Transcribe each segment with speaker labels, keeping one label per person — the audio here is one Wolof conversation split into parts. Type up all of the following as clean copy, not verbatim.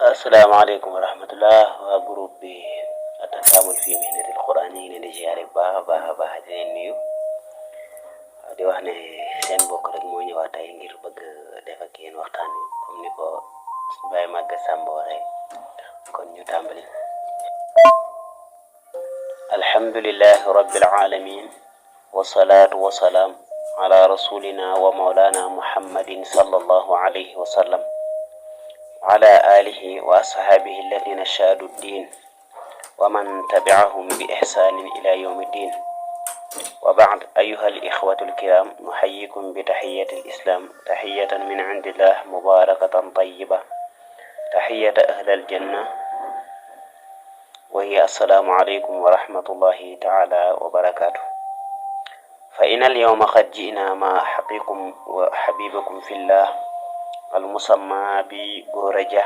Speaker 1: السلام عليكم ورحمة الله وجروب التكامل في مهنة القرآن yi leen di ziare bu baax a baax di leen nuyu di wax ne seen bokk rek moo ñëwaat tey ngir bëgg def ak yéen waxtaan wi comme ni ko Baye Maguette Samb waxee kon ñu tàmbali. alhamdulillahi rabbil alamin wasalaatu wasalaam ala rasulina wa maulana muhammadin sallallahu alayhi wa sallam وعلى آله وأصحابه الذين شادوا الدين ومن تبعهم بإحسان إلى يوم الدين وبعد أيها الإخوة الكرام نحييكم بتحية الإسلام تحية من عند الله مباركة طيبة تحية أهل الجنة وهي السلام عليكم ورحمة الله تعالى وبركاته. فإن اليوم قد جئنا مع حقيكم وحبيبكم في الله المسمى بغورجة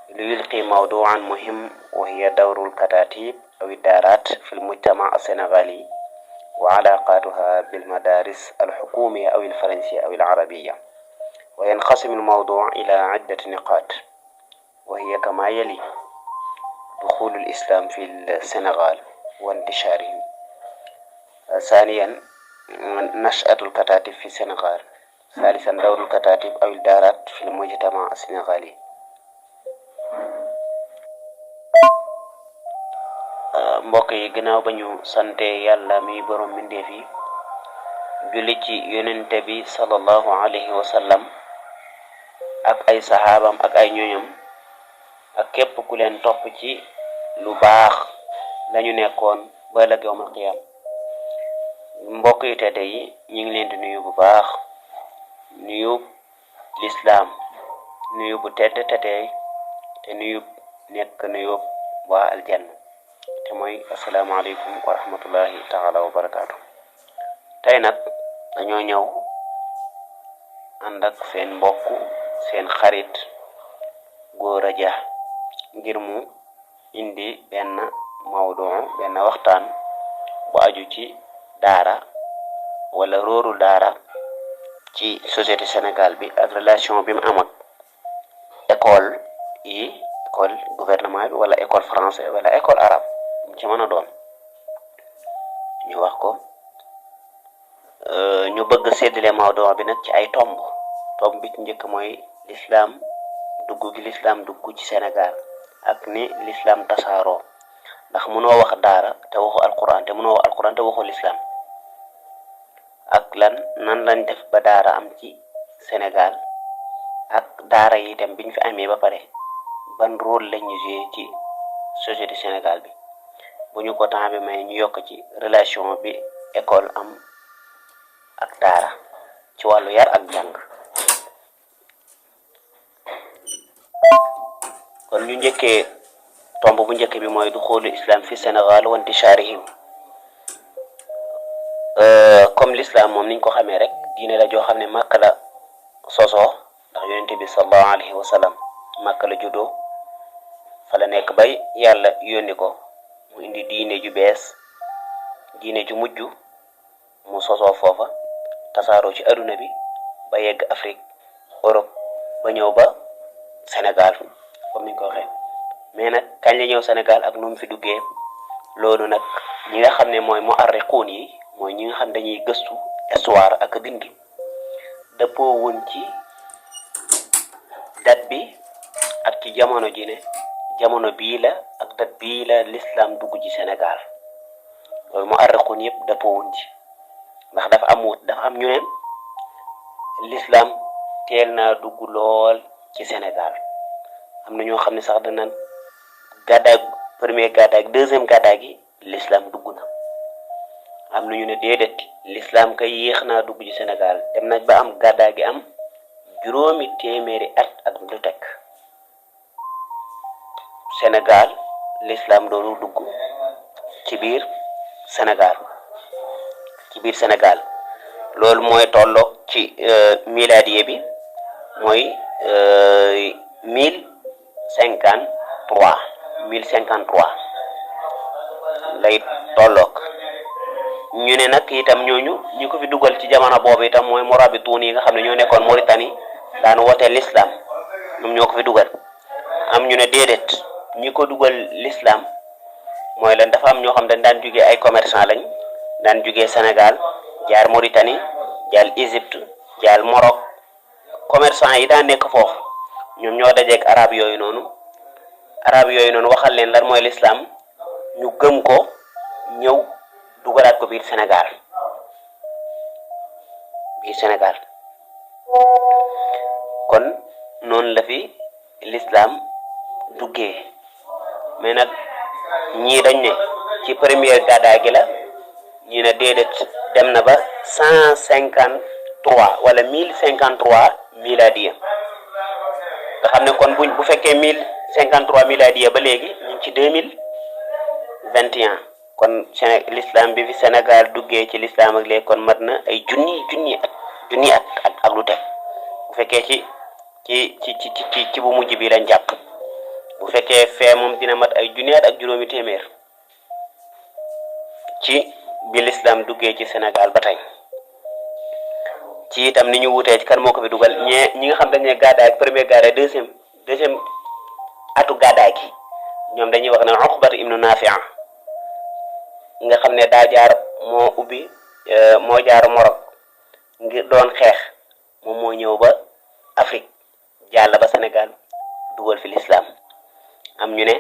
Speaker 1: ليلقي موضوعا مهم وهي دور الكتاتيب أو الدارات في المجتمع السنغالي وعلاقاتها بالمدارس الحكومية أو الفرنسية أو العربية. وينقسم الموضوع إلى عدة نقاط وهي كما يلي: دخول الإسلام في السنغال وانتشاره، ثانيا نشأة الكتاتيب في السنغال، ثالثا دور الكتاتيب أو الدارات في المجتمع السنغالي. mbokk yi ginnaaw ba ñu sante yàlla mi borom mbindeef yi julli ci yonente bi sallallahu alayhi wa sallam ak ay saxaabam ak ay ñoñam ak képp ku leen topp ci lu baax lañu nekkoon ba ëllëg yawmal qiyaam. mbokk yi tedde yi ñu ngi leen di nuyu bu baax, nuyu lislaam, nuyu bu tedd te teey te nuyu nekk nuyu waa aljanna te mooy asalaamaaleykum wa rahmatullahi taala wa barakaatu. tey nag dañoo ñëw ànd ak seen mbokk seen xarit Gora Dia ngir mu indi benn mawdu, benn waxtaan bu aju ci daara wala róoru daara ci société Sénégal bi ak relation bi mu am ak école yi, école gouvernement bi wala école français wala école arabe mu ci mën a doon. ñu wax ko ñu bëgg séddale mawdu bi nag ci ay tomb bi ci njëkk mooy l'islam dugg gi l'islam dugg ci Sénégal ak ni l'islam tasaaroo, ndax mënoo wax daara te waxu alquran te mënoo wax alquran te waxu l'islam. ak nan lañ def ba daara am ci Sénégal ak daara yi itam biñ fi amee ba pare ban rôle lañu joué ci société Sénégal bi. bu ñu ko temps bi may ñu yokk ci relation bi école am ak daara ci wàllu yar ak jàng. kon ñu njëkkee tomb bu njëkk bi mooy duxulu islam fi Sénégal wa intisharihim. comme l'islam moom niñ ko xamee rek diine la joo xam ne Makka la sosoo, ndax yonente bi sallallahu alayhi wa sallam Makka la juddoo, fa la nekk bay yàlla yónni ko mu indi diine ju bees, diine ju mujj mu sosoo foofa tasaaroo ci aduna bi ba yegg Afrique, Europe, ba ñëw ba Sénégal comme niñ ko waxee. mais nag kañ la ñëw Sénégal ak nu mu fi duggee, loolu nag ñi nga xam ne mooy muarriquun yi, mooy ñi nga xam dañuy gëstu histoire ak bind, dëppoo wuñ ci date bi ak ci jamono ji ne jamono bii la ak date bii la l'islam dugg ci Sénégal. loolu muarriquun yëpp dëppoo wuñ ci, ndax dafa am ñu ne l'islam teel naa dugg lool ci Sénégal. am na ñoo xam ne sax danañ gàddaay premier gàddaay ak deuxième gàddaay gi l'islam dugg na. am na ñu ne déedéet, l'islam kay yéex naa dugg ci Sénégal, dem nañ ba am gàddaay gi am juróomi téeméeri at ak lu teg. Sénégal l'islam doolu dugg ci biir Sénégal loolu mooy tolloog ci miladiye bi mooy 1053 lay tolloog. ñu ne nag itam ñooñu ñu ko fi dugal ci jamono boobu itam mooy morabituun yi nga xam ne ñoo nekkoon Mauritanie daan woote l'islam, ñoom ñoo ko fi dugal. am ñu ne déedéet ñi ko dugal l'islam mooy lan dafa am ñoo xam dañ daan jugee ay commerçant lañ daan jugee Sénégal jaar Mauritanie jaar Égypte jaar Maroc commerçant yi daan nekk foofu ñoom ñoo dajeeg arab yooyu noonu waxal leen lan mooy l'islam ñu gëm ko ñëw dugalaat ko biir Sénégal kon noonu la fi l'islam duggee mais nag ñii dañ ne ci première gàddaay gi la ñii ne déedéet dem na ba 153 wala 1053 miladiya nga xam ne kon bu fekkee 1053 miladiya ba léegi ñu ngi ci 2021 kon l'islam bi fi Sénégal duggee ci l'islam ak léegi kon mat na ay junni at ak lu teg bu fekkee ci bu mujj bi lañ jàpp bu fekkee fee moom dina mat ay junni at ak juróomi téeméer ci bi l'islam duggee ci Sénégal ba tey ci itam ni ñu wutee ci kan moo ko fi dugal ñi nga xam dañ ne gàddaay ak premier gàddaay deuxième atu gàddaay gi ñoom dañuy wax ne Uqbat ibnu Nafi'a nga xam ne daa jaar moo jaar Maroc ngir doon xeex moom moo ñëw ba Afrique jàll ba Sénégal dugal fi l'islam am ñu ne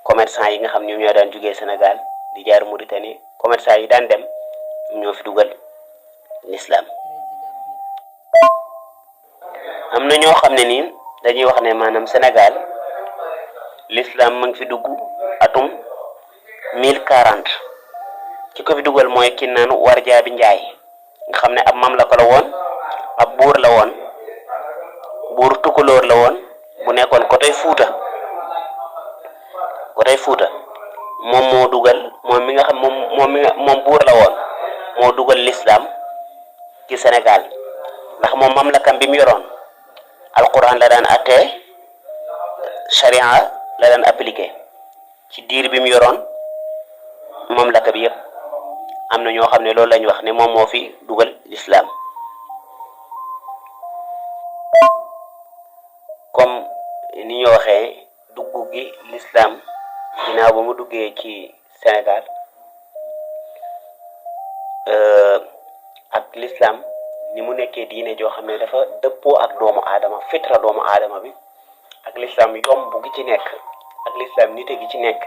Speaker 1: commerçant yi nga xam ñoom ñoo daan jugee Sénégal di jaar Mauritanie commerçant yi daan dem ñoo fi dugal l'islam am na ñoo xam ne nii dañuy wax ne maanaam Sénégal l'islam ma ngi fi dugg atum 1040 ki ko fi dugal mooy ki naan Warjaabi Njaay nga xam ne ab mamlaka la woon ab buur la woon buur tukulóor la woon bu nekkoon côté Fuuta moom moo dugal moom mi nga xam moom buur la woon moo dugal l'islam ci Sénégal ndax moom mamlakam bi mu yoroon alquran la daan attee sharia la daan appliqué ci diir bi mu yoroon mamlaka bi yépp am na ñoo xam ne loolu lañu wax ne moom moo fi dugal l'islam comme ni ñu waxee dugg gi l'islam ginnaaw ba mu duggee ci Sénégal ak l'islam ni mu nekkee diine joo xam ne dafa dëppoo ak doomu aadama fitra doomu aadama bi ak l'islam yomb gi ci nekk ak l'islam nite gi ci nekk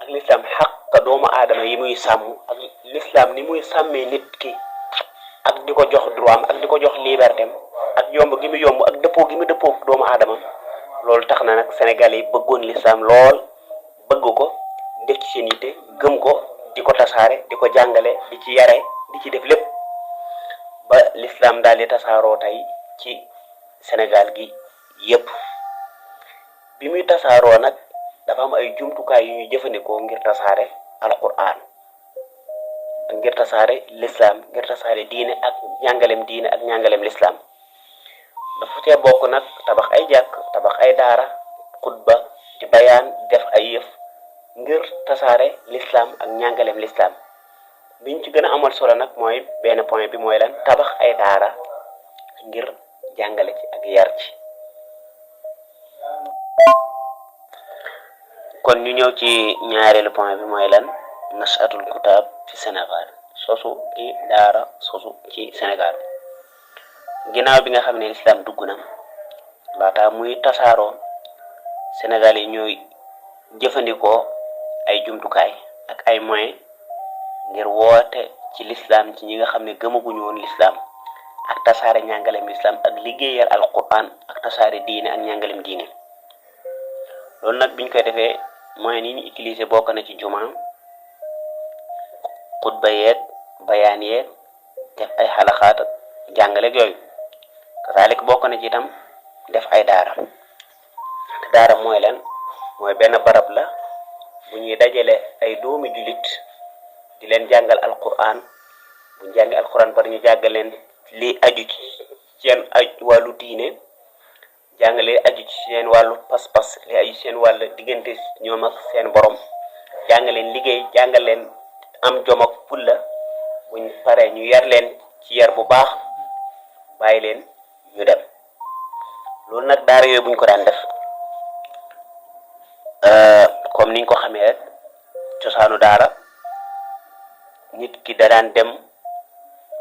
Speaker 1: ak l'islam xaq doomu aadama yi muy sàmm ak l'islam ni muy sàmmee nit ki ak di ko jox droit am ak di ko jox liberté am ak yomb gi mu yomb ak dëppoo gi mu dëppoo doomu aadama loolu tax na nag Sénégal yi bëggoon l'islam lool bëgg ko def ci seen yitte gëm ko di ko tasaare di ko jàngale di ci yare di ci def lépp ba l'islam daal di tasaaroo tey ci Sénégal gi yépp bi muy tasaaroo nag dafa am ay jumtukaay yu ñuy jëfandikoo ngir tasaare alquran ngir tasaare l'islam ngir tasaare diine ak njàngalem l'islam dafa cee bokk nag tabax ay jàkk tabax ay daara xutba di bayaan def ay yëf ngir tasaare l'islam ak njàngalem l'islam biñ ci gën a amal solo nag mooy benn point bi mooy lan tabax ay daara ngir jàngale ci ak yar ci kon ñu ñëw ci ñaareelu point bi mooy lan nashatul kutab ci Sénégal sosu gi daara sosu ci Sénégal ginnaaw bi nga xam ne l'islam dugg na laata muy tasaaroo Sénégal yi ñooy jëfandikoo ay jumtukaay ak ay moyens ngir woote ci l'islam ci ñi nga xam ne gëmaguñu woon l'islam ak tasaare njàngalem l'islam ak liggéeyal alquran ak tasaare diine ak njàngalem diine loolu nag biñ koy defee moyens yi ñu utiliser bokk na ci juma xutba yeeg bayaan yeeg def ay xalaxaat ak jàngaleeg yooyu kasalik bokk na ci itam def ay daara daara mooy lan mooy benn barab la bu ñuy dajale ay doomi julit di leen jàngal alquran bu ñu jàngi alquran bari ñu jàngal leen li aju ci seen wàllu diine jàngale aju ci seen wàllu pas-pas li aju ci seen wàllu diggante ñoom ak seen borom jàngal leen liggéey jàngal leen am jom ak fulla buñ paree ñu yar leen ci yar bu baax bàyyi leen ñu dem loolu nag daara yooyu buñ ko daan def comme niñ ko xamee rek cosaanu daara nit ki da daan dem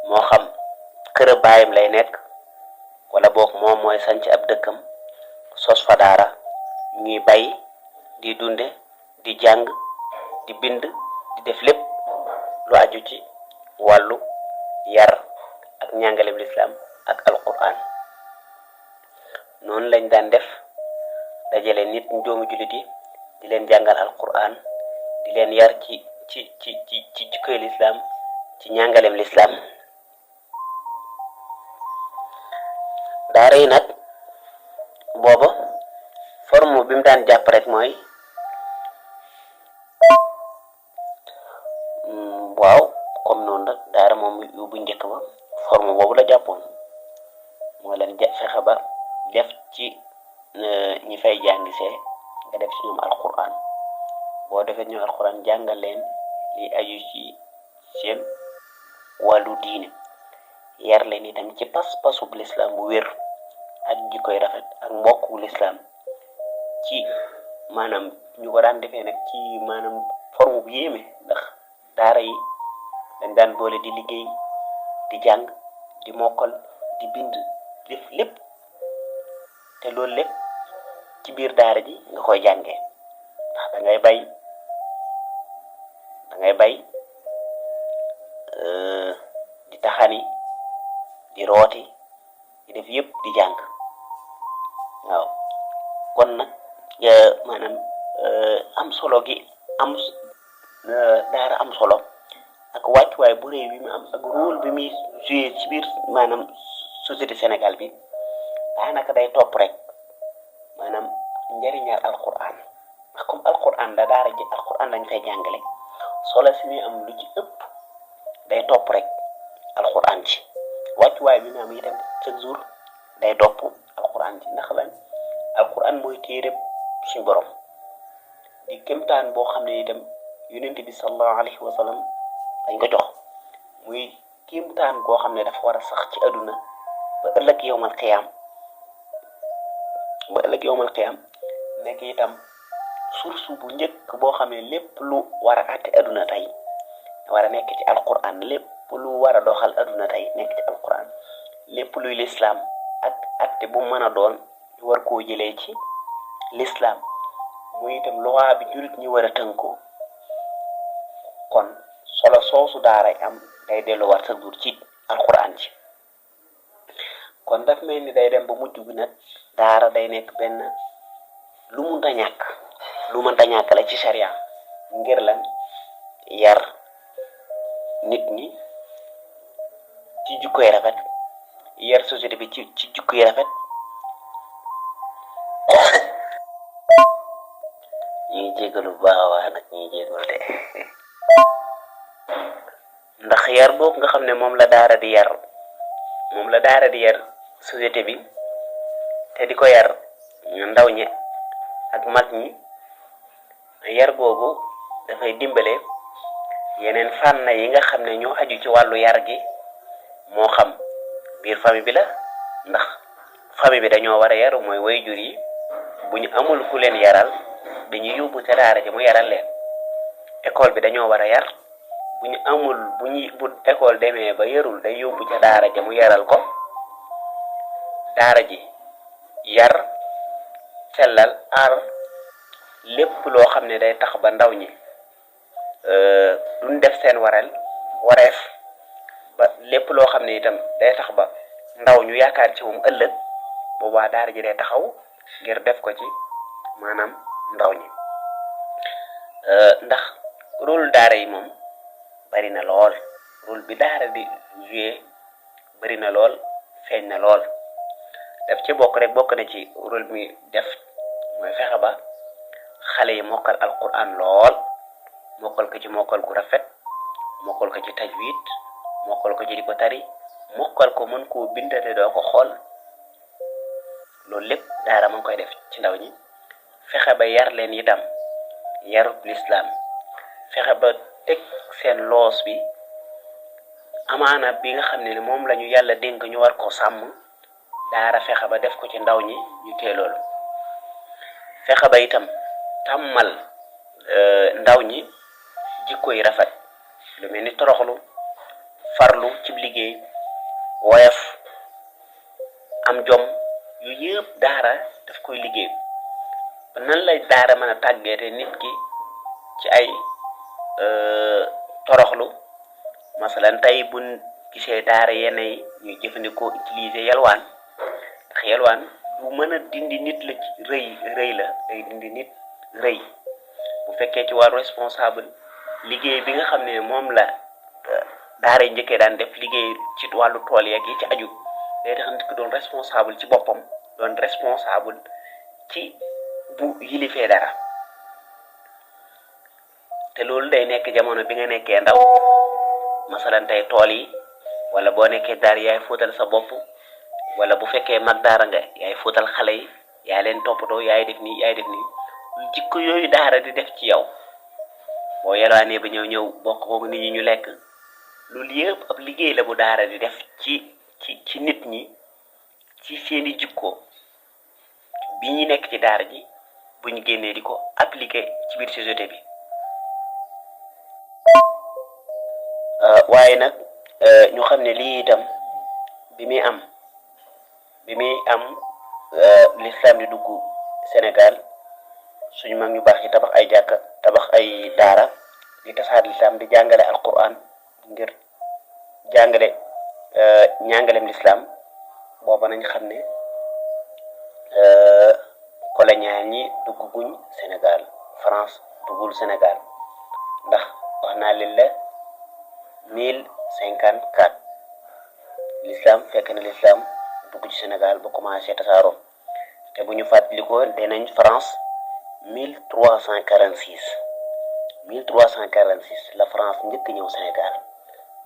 Speaker 1: moo xam kër baayam lay nekk wala boog moom mooy sanc ab dëkkam sos fa daara ñuy bay di dunde di jàng di bind di def lépp lu aju ci wàllu yar ak njàngalem lislaam ak alquran noonu lañ daan def dajale nit doomu jullit yi di leen jàngal alquran di leen yar ci koy lislaam ci njàngalem lislaam daara yi nag booba forme bi mu daan jàpp rek mooy waaw comme noonu nag daara moom yu bu njëkk ba forme boobu la jàppoon moo leen fexe ba def ci ñi fay jàngisee nga def ci ñoom alquran boo defee ñoom alquran jàngal leen li aju ci seen wàllu diine yar leen itam ci pas-pasub lislaam bu wér ak jikkoy rafet ak mbokku lislaam ci maanaam ñu ko daan defee nag ci maanaam forme bu yéeme ndax daara yi dañ daan boole di liggéey di jàng di mokkal di bind di def lépp te loolu lépp ci biir daara ji nga koy jàngee ndax da ngay bay di taxani di rooti di def yépp di jàng waaw kon nag maanaam am solo gi am daara am solo ak wàccuwaay bu réy bi mu am ak rôle bi muy joué ci biir maanaam société Sénégal bi daanaka day topp rek maanaam njëriñal alquran ndax comme alquran da daara ji alquran lañ fay jàngale solo si muy am lu ci ëpp day topp rek alquran ci wàccuwaay bi mu am itam chaque jour day topp alquran ci ndax lan alquran mooy téere suñu borom di kémtaan boo xam ne itam yonent bi sallallahu alayhi wa sallam dañ ko jox muy kémtaan boo xam ne dafa war a sax ci àdduna ba ëllëg yowmal qiyaam nekk itam source bu njëkk boo xam ne lépp lu war a àtte àdduna tey war a nekk ci alquran lépp lu war a doxal àdduna tey nekk ci alquran lépp luy lislaam ak àtte bu mën a doon ñu war koo jëlee ci lislaam muy itam loi bi jullit ñi war a tënkoo kon solo soosu daaray am day delluwaat sa dur ci alquran ci kon daf mel ni day dem ba mujj bi nag daara day nekk benn lu mënta ñàkk la ci sharia ngir lan yar nit ñi ci jikkoy rafet yar société bi ci jikkoy rafet ñi jégalu baawa nag ñi jégalu de ndax yar boobu nga xam ne moom la daara di yar société bi te di ko yar ndaw ñi ak mag ñi yar boobu dafay dimbale yeneen fànn yi nga xam ne ñoo aju ci wàllu yar gi moo xam biir famille bi la ndax famille bi dañoo war a yaru mooy waajur yi bu ñu amul ku leen yaral dañuy yóbbu ca daara ji mu yaral leen école bi dañoo war a yar bu école demee ba yarul day yóbbu ca daara ji mu yaral ko daara ji yar sellal aar lépp loo xam ne day tax ba ndaw ñi duñ def seen wareef ba lépp loo xam ne itam day tax ba ndaw ñu yaakaar ci moom ëllëg boobaa daara ji day taxaw ngir def ko ci maanaam ndaw ñi ndax rôle daara yi moom bari na lool rôle bi daara di joué bari na lool feeñ na lool daf ci bokk na ci rôle bi def mooy fexe ba xale yi mokkal alquran lool mokkal ko ci mokkal gu rafet mokkal ko ci tajwid mokkal ko ci di ko tari mokkal ko mën koo bindate doo ko xool loolu lépp daara ma ngi koy def ci ndaw ñi fexe ba yar leen itam yarub lislaam fexe ba teg seen loos bi amaana bi nga xam ne moom la ñu yàlla dénk ñu war koo sàmm daara fexe ba def ko ci ndaw ñi ñu tee loolu fexe ba itam tàmmal ndaw ñi jikko yi rafet lu mel ni toroxlu farlu ci liggéey woyof am jom yu yëpp daara daf koy liggéey nan lay daara mën a tàggeete nit ki ci ay toroxlu masalan tey buñ gisee daara yenn yi ñuy jëfandikoo utiliser yalwaan ndax yalwaan lu mën a dindi nit la ci rëy la day dindi nit rëy bu fekkee ci wàllu responsable liggéey bi nga xam ne moom la daara yi njëkkee daan def liggéey ci wàllu tool yeeg yi ci aju day tax nit ki doon responsable ci boppam doon responsable ci bu yilifee dara te loolu day nekk jamono bi nga nekkee ndaw masalan tey tool yi wala boo nekkee daara yaay fóotal sa bopp wala bu fekkee mag daara nga yaay fóotal xale yi yaay leen toppatoo yaay def nii jikko yooyu daara di def ci yow boo yelwaanee ba ñëw bokk ko nit ñi ñu lekk loolu yëpp ab liggéey la bu daara di def ci nit ñi ci seeni jikko bi ñi nekk ci daara ji bu ñu génnee di ko appliquer ci biir société bi waaye nag ñu xam ne lii itam bi muy am l'islam di dugg Sénégal suñu mag ñu baax yi tabax ay jàkka tabax ay daara di tasaar l'islam di jàngale alquran ngir jàngale ñàngalem l'islam booba nañ xam ne colonial ñi dugg guñ Sénégal France duggul Sénégal ndax wax naa leen la 1054 l'islam fekk na l'islam dugg ci Sénégal ba commencé tasaaroo te bu ñu fàttalikoo dinañ France 1346 la France njëkk ñëw Sénégal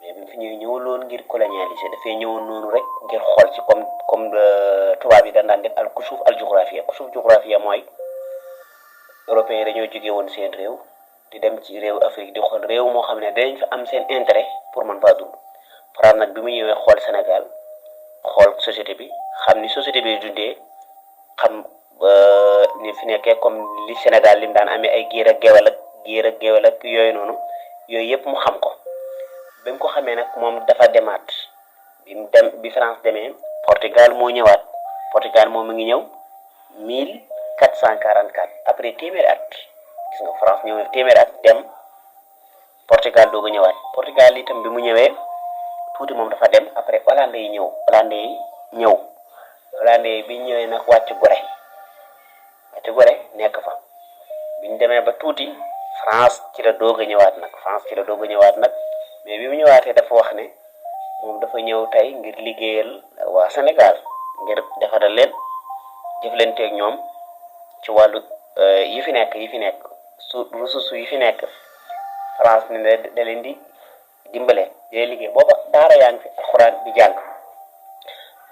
Speaker 1: mais bi mu fi ñëwuloon ngir colonialiser dafay ñëwoon noonu rek ngir xool ci comme tubaab yi daan def al kusuuf al géographie kusuuf géographie mooy européens yi dañoo jóge woon seen réew di dem ci réew Afrique di xool réew moo xam ne dañ fa am seen intérêt pour man faa dund France nag bi mu ñëwee xool Sénégal xool société bi xam ni société bi dundee xam ni fi nekkee comme li Sénégal lim daan amee ay giir ak géwél ak yooyu noonu yooyu yëpp mu xam ko bi mu ko xamee nag moom dafa demaat bi France demee Portugal moo ñëwaat Portugal moom mu ngi ñëw 1444 après téeméeri at gis nga France ñëw téeméeri at dem Portugal dooga ñëwaat Portugal itam bi mu ñëwee tuuti moom dafa dem après Hollandais yi ñëw bi ñëwee nag wàcc Gorée nekk fa biñ demee ba tuuti France ci la doog a ñëwaat nag mais bi mu ñëwaatee dafa wax ne moom dafa ñëw tey ngir liggéeyal waa Sénégal ngir defaral leen jëflanteeg ñoom ci wàllu yi fi nekk ressources yi fi nekk France ne da leen di dimbale di liggéey booba daara yaa ngi fi alxuraan di jàng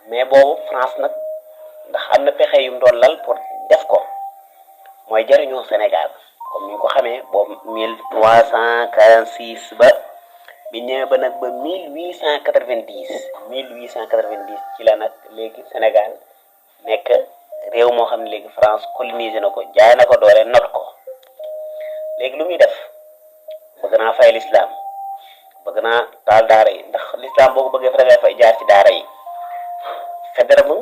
Speaker 1: mais boobu France nag ndax am na pexe yu mu doon lal pour def ko mooy jariñoo Sénégal comme ni ñu ko xamee boobu 1346 ba bi ñëwee ba nag ba 1890 ci la nag léegi Sénégal nekk réew moo xam ne léegi France colonisé na ko jaay na ko doole not ko léegi lu muy def bëgg naa fay l'islam bëgg naa taal daara yi ndax l'islam boo ko bëggee fa dangay fay jaar ci daara yi Faidherbe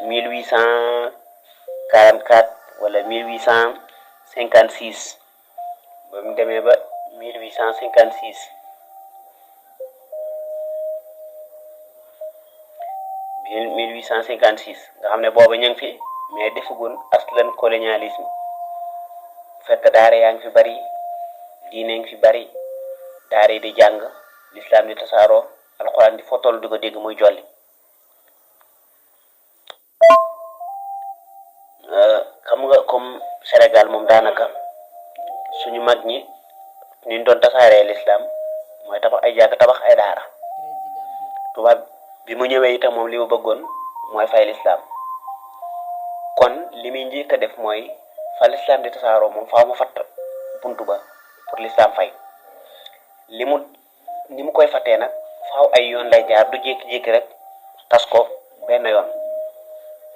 Speaker 1: 1844 wala 1856 ba mu demee ba 1856 nga xam ne booba ñu ngi fi mais defagun aslan colonialisme fekk daara yaa ngi fi bari diine ngi fi bari daara yi di jàng l'islam di tasaaroo alxuraan di fotol di ko dégg muy jolli xam nga comme Sénégal moom daanaka suñu mag ñi ñu doon tasaaree l'islam mooy tabax ay jàkk tabax ay daara tubaab bi mu ñëwee itam moom li mu bëggoon mooy fay l'islam kon li muy njëkk a def mooy fa l'islam di tasaaroo moom faaw mu fatt buntu ba pour l'islam fay ni mu koy fattee nag faaw ay yoon lay jaar du jékki-jékki rek tas ko benn yoon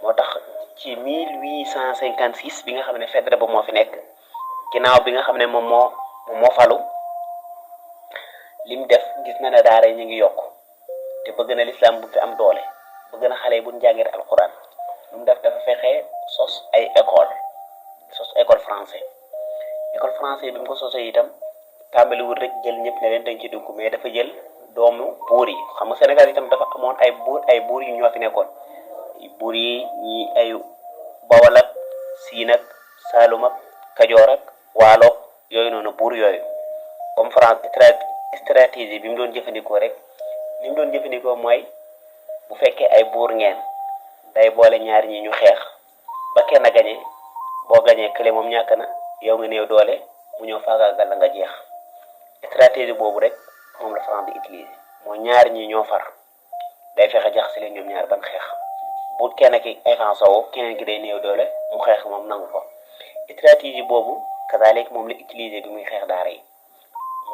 Speaker 1: moo tax ci 1856 bi nga xam ne Faidherbe ba moo fi nekk ginnaaw bi nga xam ne moom moo falu lim def gis na ne daara yi ñu ngi yokk te bëgg na lislaam bu fi am doole bëgg na xale yi buñ jàngee alquran lu mu def dafa fexe sos ay école français bi mu ko sosee itam tàmbaliwul rek jël ñëpp ne leen dañ ci dugg mais dafa jël doomu buur yi xam nga Sénégal itam dafa amoon ay buur yu ñoo fi nekkoon buur yi ñi ay Bawol ak Siin ak Saalum ak Kajoor ak Waalo yooyu noonu buur yooyu comme France stratégie bi mu doon jëfandikoo rek li mu doon jëfandikoo mooy bu fekkee ay buur ngeen day boole ñaar ñi ñu xeex ba kenn gañe boo gañee kële moom ñàkk na yow nga néew doole mu ñëw faagaagal la nga jeex stratégie boobu rek moom la France di utiliser mooy ñaar ñi ñoo far day fexe jaxase leen ñoom ñaar ban xeex bu kenn ki avancé woo keneen ki day néew doole mu xeex moom nangu ko stratégie boobu kazalik moom la utiliser bi muy xeex daara yi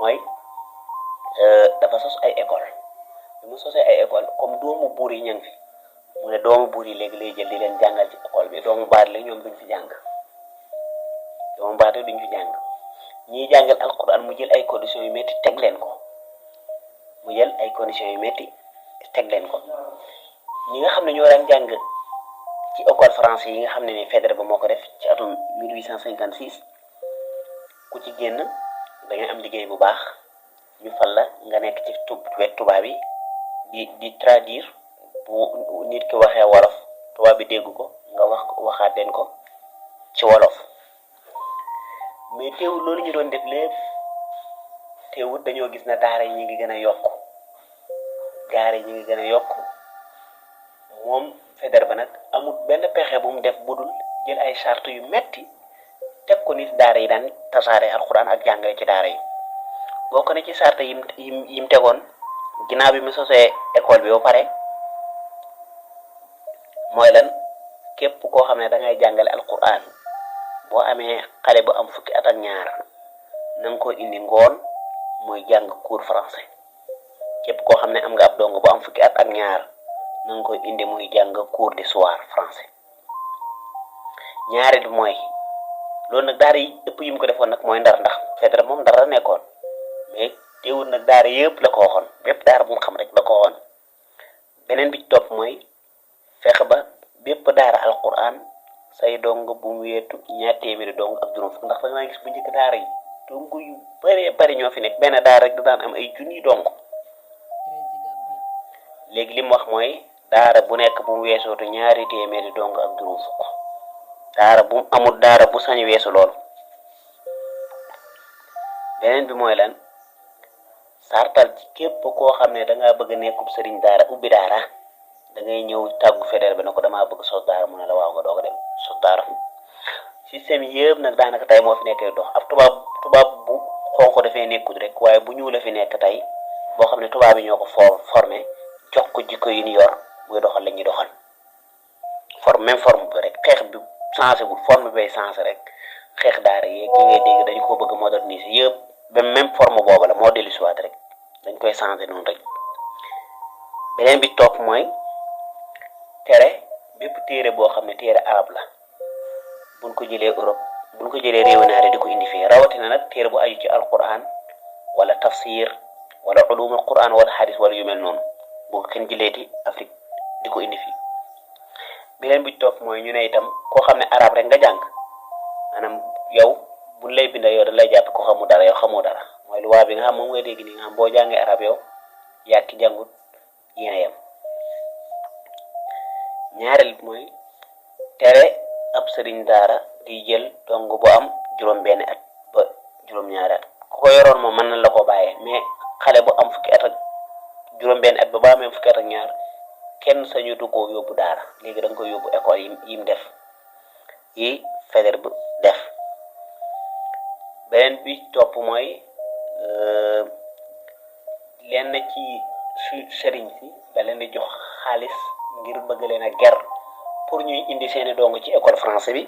Speaker 1: mooy dafa sos ay école bi mu sosee ay école comme doomu buur yi ña ngi fi mu ne doomu buur yi léegi lay jël di leen jàngal ci école bi doomu baat la ñoom duñ fi jàng ñiy jàngal alquran mu jël ay conditions yu métti teg leen ko ñi nga xam ne ñoo daan jàng ci école français yi nga xam ne ni Faidherbe ba moo ko def ci atum 1856 ku ci génn da ngay am liggéey bu baax ñu fal la nga nekk ci wet tubaab yi di traduire bu nit ki waxee wolof tubaab bi dégg ko nga waxaat leen ko ci wolof mais teewul loolu ñu doon def lépp teewul dañoo gis na daara yi ñu ngi gën a yokk moom Faidherbe ba nag amul benn pexe bu mu def budul jël ay charte yu metti teg ko nit daara yi daan tasaare alxuraan ak jàngale ci daara yi bokk na ci charte yim tegoon ginnaaw bi mu sosee école bi ba pare mooy lan képp koo xam ne da ngay jàngale alquran boo amee xale bu am fukki at ak ñaar na nga ko indi ngoon mooy jàng cours français képp koo xam ne am nga ab dong bu am fukki at ak ñaar na nga ko indi muy jàng cours du soir français ñaareel bi mooy loolu nag daara yi ëpp yi mu ko defoon nag mooy Ndar ndax Faidherbe moom Ndar la nekkoon mais teewul nag daara yëpp la ko waxoon bépp daara bu mu xam rek la ko waxoon beneen bi ci topp mooy fexe ba bépp daara alquran say dong bu mu weetu ñaar téeméeri dong ak juróom fukk ndax da nga gis bu njëkk daara yi dong yu bari ñoo fi nekk benn daara rek da daan am ay junni dong léegi li mu wax mooy daara bu nekk bu mu weesootu ñaari téeméeri dong ak juróom fukk daara bu amul daara bu sañ weesu loolu beneen bi mooy lan sartal ci képp koo xam ne dangaa bëgg nekkub sëriñ daara ubbi daara da ngay ñëw tàggu Faidherbe ba ne ko damaa bëgg sos daara mu ne la waaw nga doog a dem sos daara système yëpp nag daanaka tey moo fi nekkee dox ab tubaab bu xonq dafay nekkut rek waaye bu ñuul la fi nekk tey boo xam ne tubaab yi ñoo ko formé jox ko jikko yi ñu yor muy doxal la ñuy doxal forme bi rek xeex bi changé wul forme bay changé rek xeex daara yeeg yi ngay dégg dañu ko bëgg moderniser yëpp ba même forme boobu la moo dellu siwaat rek dañ koy changé noonu rek beneen bi topp mooy tere bépp téere boo xam ne téere arab la buñ ko jëlee Europe buñ ko jëlee réewu naare di ko indi fii rawatina nag téere bu aju ci alquran wala tafsir wala ulumul quran wala hadis wala yu mel noonu bu ko kenn jëleeti Afrique di ko indi fii beneen bi topp mooy ñu ne itam koo xam ne arab rek nga jàng maanaam yow buñ lay binda yow da lay jàpp ko xamu dara yow xamoo dara mooy luwaa bi nga xam moom ngay dégg nii nga xam boo jàngee arab yow yaa ki jàngut yéen a yem ñaareel mooy tere ab sëriñ daara di jël dong bu am juróom-benn at ba juróom-ñaari at ku ko yoroon moom mën na la ko bàyyee mais xale bu am fukki at ak juróom-benn at ba amee fukki at ak ñaar kenn sañutu koo yóbbu daara léegi da nga koy yóbbu école yim def yi Faidherbe bu def beneen bi topp mooy lenn ci sëriñ si da leen di jox xaalis ngir bëgg leen a ger pour ñuy indi seeni dong ci école français bi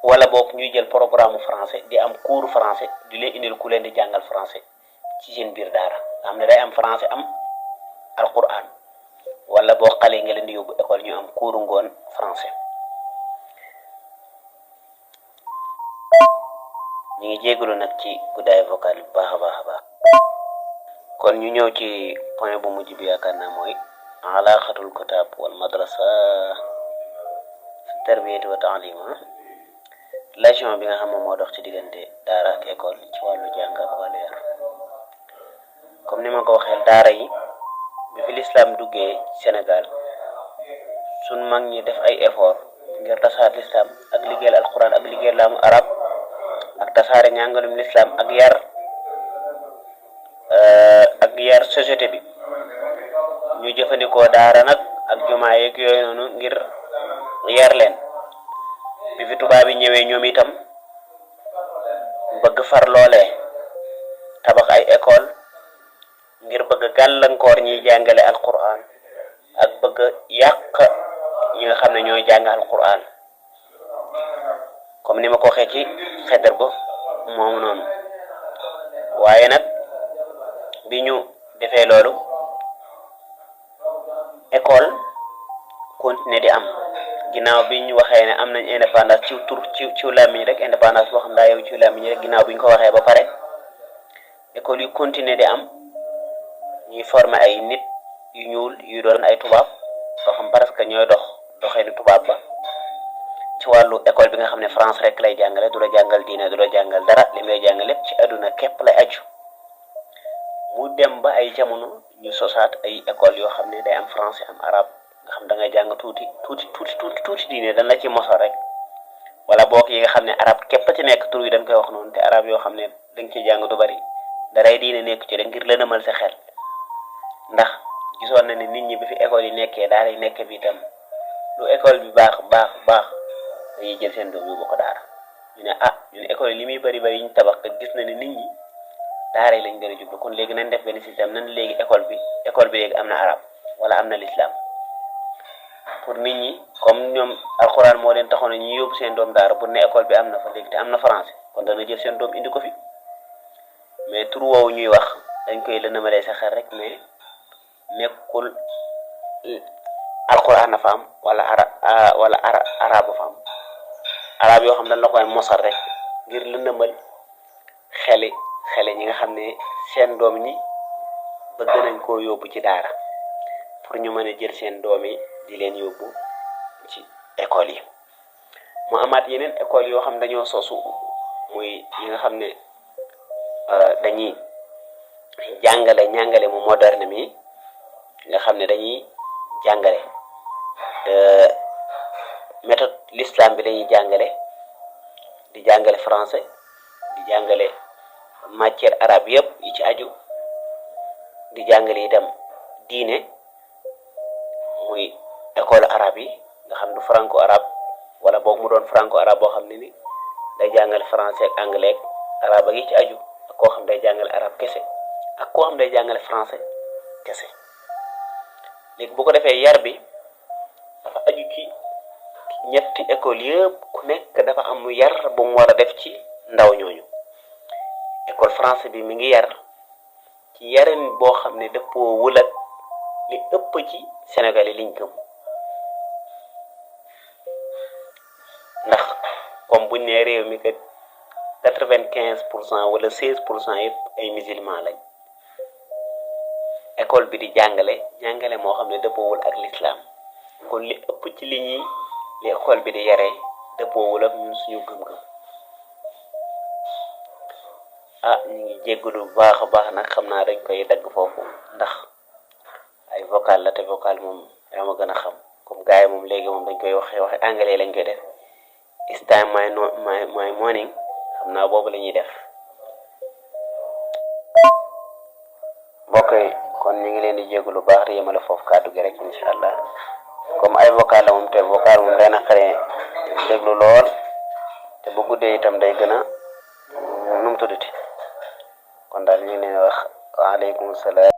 Speaker 1: wala boog ñuy jël programme français di am cours français di leen indil ku leen di jàngal français ci seen biir daara am ne day am français am alquran wala boo xale nga leen di yóbbu école ñu am cours ngoon français ñu ngi jégalu nag ci guddaay vocal bu baax a baax a baax. kon ñu ñëw ci point bu mujj bi yaakaar naa mooy alaqatul kitab wal madrasa fi tarbiyati wa taalima, relation bi nga xam ne moo dox ci diggante daara ak école ci wàllu jàng ak wàllu yar. comme ni ma ko waxee, daara yi bi fi l'islam duggee Sénégal sun mag ñi def ay effort ngir tasaar l'islam ak liggéeyal alquran ak liggéeyal laamu arab ak tasaare ñàngalum l'islam ak yar société bi. ñu jëfandikoo daara nag ak jumaa yeeg yooyu noonu ngir yar leen. bi fi tubaab yi ñëwee ñoom itam bëgg far loolee tabax ay école ngir bëgg gàllankoor ñiy jàngale alquran ak bëgg yàq ñi nga xam ne ñooy jàng alquran, comme ni ma ko waxee ci xedar ba moom noonu. waaye nag bi ñu defee loolu, école continuer di am ginnaaw bi ñu waxee ne am nañ indépendance ci tur ci làmmiñ rek, indépendance boo xam daa yow ci làmmiñ rek. ginnaaw bi ñu ko waxee ba pare, école yu continuer di am, ñuy former ay nit yu ñuul yu doon ay tubaab boo xam parce que ñooy doxee ni tubaab ba. ci wàllu école bi nga xam ne France rek lay jàngale, du la jàngal diine, du la jàngal dara, li may jàngale lépp ci àdduna képp lay aju. mu dem ba ay jamono ñu sosaat ay école yoo xam ne day am français am arabe, nga xam da ngay jàng tuuti diine dañ la ci mosal rek, wala boog yi nga xam ne arabe képp ci nekk tur yi dañ koy wax noonu, te arabe yoo xam ne dañ ciy jàng du bari, daray diine nekk ci rek ngir lënamal sa xel. ndax gisoon na ne nit ñi bi fi école yi nekkee daara yi nekk bi itam lu école bi baax dañuy jël seen doom yóbbu ko daara. ñu ne ñun école yi li muy bari ñu tabax te gis na ne nit ñi daara yi lañ gën a jublu, kon léegi nañ def benn système nan léegi école bi léegi am na arab wala am na l'islam, pour nit ñi comme ñoom alxuraan moo leen taxoon ñu yóbbu seen doom daara pour ne école bi am na fa léegi te am na français, kon dana jël seen doom indi ko fi. mais tur woowu ñuy wax dañ koy lënamalee sa xel rek, mais nekkul alxuraan na fa am wala arabu fa am. arab yoo xam dañ la koy mosal rek ngir lëndamal xeli ñi nga xam ne seen doom ñi bëgg nañ koo yóbbu ci daara, pour ñu mën a jël seen doom yi di leen yóbbu ci école yi. mu amaat yeneen école yoo xam dañoo sosu, muy yi nga xam ne dañuy ñàngale mu moderne mi, nga xam ne dañuy jàngale méthode l'islam bi dañuy di jàngale français, di jàngale matière arabe yëpp yi ci aju, di jàngale itam diine, muy école arabe yi nga xam du franco arabe, wala boog mu doon franco arabe boo xam ne ni day jàngale français ak anglais ak arabe ak yi ci aju, ak koo xam day jàngale arabe kese ak koo xam day jàngale français kese. léegi bu ko defee yar bi dafa aju ci ñetti école yëpp, ku nekk dafa am yar bu mu war a def ci ndaw ñooñu. école français bi mi ngi yar ci yarin boo xam ne dëppoo wulat li ëpp ci Sénégal yi liñ gëm, ndax comme buñ ne réew mi kat 95% wala 16% yëpp ay musulman lañ. école bi di jàngale moo xam ne dëppoowul ak l'islam, kon li ëpp ci li école bi di yaree dëppoowul ak ñun suñu gëm-gëm. ñu ngi jéggalu bu baax a baax nag, xam naa dañ koy dagg foofu ndax ay vocal la, te vocal moom yaa ma gën a xam, comme gars yi moom léegi moom dañ koy waxe anglais lañ koy def. it's time my morning, xam naa boobu la ñuy def. mbokk yi kon ñu ngi leen di jéggalu bu baax di yemale foofu kàddu gi rek incha allah, comme ay vocal la moom, te vocal moom day naqaree déglu lool, te bu guddee itam day gën a nu mu tuddati. kon daal ñu ngi leen wax waaleykum salaam.